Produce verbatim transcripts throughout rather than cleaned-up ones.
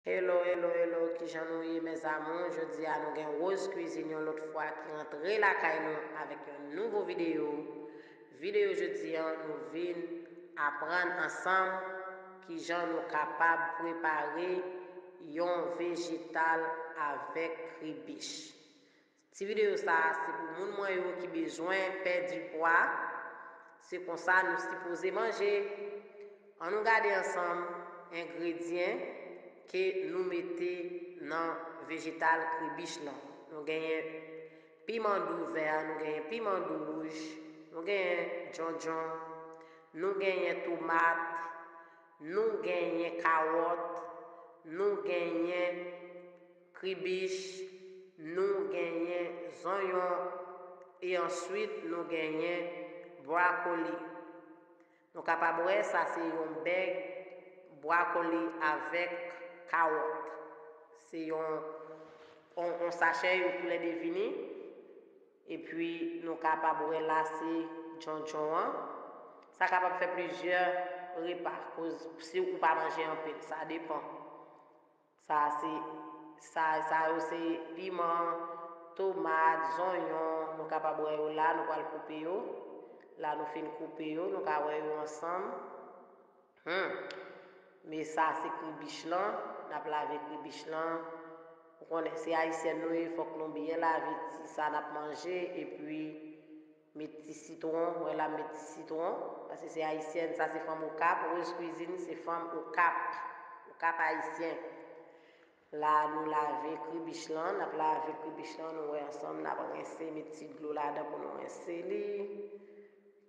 Hello, hello, hello, kijan nou ye, mes amours? Jodi a nou gen Rose Cuisine yon lòt fwa ki rantre lakay nou avèk yon nouvo videyo. Videyo jodi a, nou vin aprann ansanm kijan nou kapab prepare yon vejetal avèk kribich. Ti videyo sa a se pou moun mwen yo ki bezwen pèdi pwa. Se konsa nou sipoze manje. Ann nou gade ansanm engredyan ke nou mete nan vejetal kribich lan. Nou genyen piman dou vè, nou genyen piman dou wouj, nou genyen djondjon, nou genyen tomat, nou genyen kawòt, nou genyen kribich, nou genyen zonyon, e answit nou genyen bwakoli. Nou kapab wè sa se yon bèg bwakoli avèk kawòt. Se yon, yon, yon sachè yo toulède vini. Epi nou kapab wè la se djondjon an. Sa kapab fè plizyè repa, koz si ou pa manje anpil, sa depan. Sa se, sa, sa yo se piman, tomat, zonyon, nou kapab wè yo la, nou pral koupe yo. La nou fin koupe yo, nou ka wè yo ansanm. Hmm. Men sa se kribich lan, n ap lave kribich lan. Ou konnen se ayisyèn nou ye, fòk nou byen lave ti sa n ap manje, epi met ti sitwon, wè la m met ti sitwon, paske se ayisyèn, sa se fanm Okap, Rose Cuisine se fanm Okap, Okap ayisyen. La nou lave kribich lan, n ap lave kribich lan, nou wè ansanm, n ap rense, met ti dlo ladan pou nou rense li.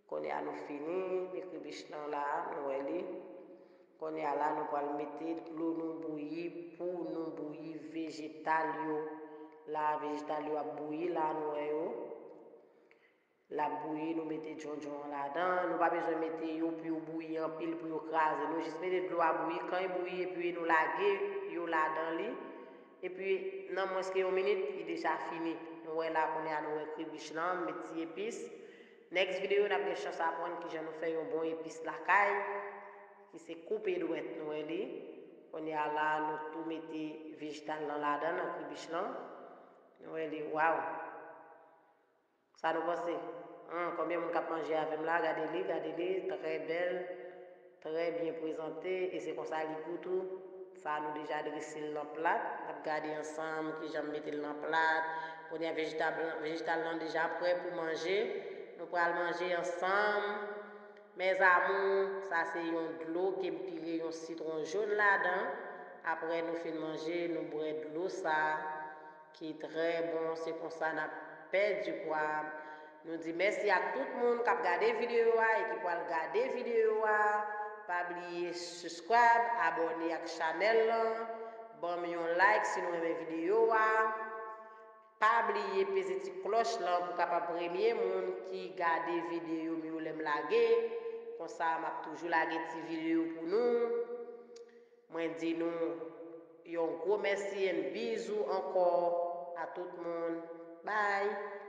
Kounye a nou fini, men kribich lan la, nou wè li. Kounye a la, nou pral mete dlo nou bouyi pou nou bouyi vejetal yo. La, vejetal yo ap bouyi, la, nou wè yo. L ap bouyi, nou mete djondjon an ladan. Nou pa bezwen mete yo pou yo bouyi anpil, pou yo kraze. Nou jis mete dlo a bouyi. Kan li bouyi, epi nou lage yo ladan li. Epi, nan mwens ke yon minit, li deja fini. Nou wè la, kounye a, nou wè kribich lan, m met ti epis. Next videyo, n ap gen chans aprann kijan nou fè yon bon epis lakay, ki se koupe dwèt, nou wè li. Kounye a la, nou tou mete vejetal lan ladan, nan kribich lan. Nou wè li, waw! Sa nou panse? Hmm, konbyen moun k ap manje avè m la? Gade li, gade li, trè bèl, trè byen prezante, e se konsa li gou tou. Sa nou deja drese l nan plat. N ap gade ansanm kijan m mete l nan plat. Kounye a vejetal, vejetal lan deja prè pou manje. Nou pral manje ansanm. Mes amours, sa se yon dlo ke m pire yon sitwon jòn ladan. Apre nou fin manje, nou bwè dlo sa ki trè bon. Se konsa n ap pèdi pwa. Nou di mèsi ak tout moun k ap gade videyo a e ki pral gade videyo a. Pa bliye subscribe, abòne ak chanèl lan. Ban m yon like si nou renmen videyo a. Pa bliye peze ti klòch lan pou kapab premye moun ki gade videyo m yo lè m lage. Konsa, m ap toujou lage ti videyo pou nou. Mwen di nou yon gwo mèsi and bizou ankò a tout moun. Bye!